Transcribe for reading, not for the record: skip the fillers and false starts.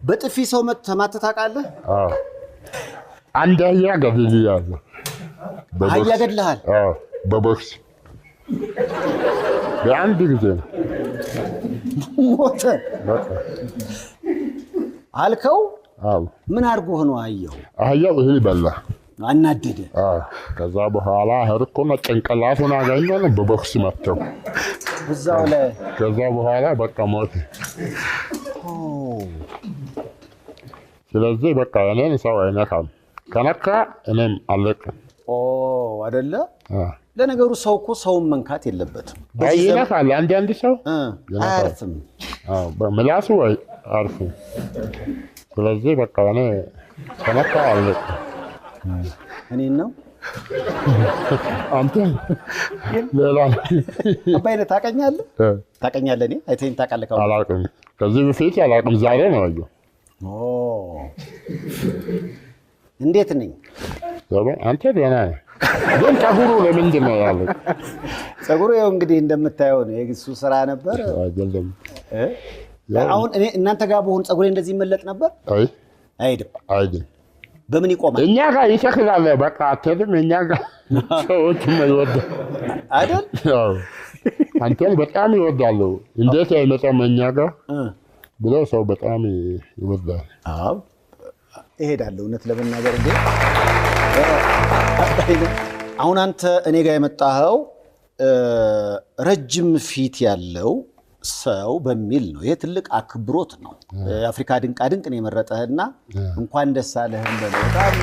በጥፊ ሰው ተማተህ ታውቃለህ? አዎ። አንድ አህያ ገድያለሁ። በቦክስ። አህያ ገድለሃል? አዎ፣ በቦክስ በአንድ ጊዜ ነው። ሞተ። በቃ። አልከው? አዎ። ምን አድርጎህ ነው አህያው? አህያው እህል በላ። አናደደ። አዎ። ከዛ በኋላ ሄድኩና ጭንቅላቱን አገኘሁ፣ በቦክስ መታው። እዛው ላይ። ከዛ በኋላ በቃ ሞተ። ስለዚህ በቃ እኔን ሰው አይነካም። ከነካ እኔም አለቅም። ኦ አይደለ? አዎ። ለነገሩ ሰው እኮ ሰውን መንካት የለበትም። አይ በዚህ ዘመን ይነካል። አንዳንድ ሰው ይነካል። አያርፍም። አዎ፣ በምላሱ አያርፍም። ስለዚህ በቃ እኔ ከነካ አለቅም። እኔን ነው? አንተ ሌላ ነው። አባይነህ ታውቀኛለህ? ታውቀኛለህ? እኔ አይተኸኝ ታውቃለህ? ካሁን አላውቅም። ከዚህ በፊት አላውቅም። ዛሬ ነው ያየው። ኦ፣ እንዴት ነኝ? አንተ ደህና ነህ፣ ግን ፀጉሩ ለምንድን ነው ያለው? ፀጉሩ ይኸው እንግዲህ እንደምታየው ነው። የእሱ ስራ ነበር። አይደለም። እ? አሁን እኔ እናንተ ጋር በሆን ፀጉሬ እንደዚህ ይመለጥ ነበር? አይ። አይሄድም። አይደለም። በምን ይቆማል? እኛ ጋር ይተክላል። በቃ አትሄድም። እኛ ጋር ሰዎችም ይወዳል። አይደል? አዎ። አንተን በጣም ይወዳሉ። እንዴት አይመጣም እኛ ጋር ብለው ሰው በጣም ይወዳል። አዎ እሄዳለሁ። እውነት ለመናገር እንዴ አሁን አንተ እኔ ጋር የመጣኸው ረጅም ፊት ያለው ሰው በሚል ነው። ይሄ ትልቅ አክብሮት ነው። የአፍሪካ ድንቃ ድንቅ ነው የመረጠህና እንኳን ደስ አለህም በለው። በጣም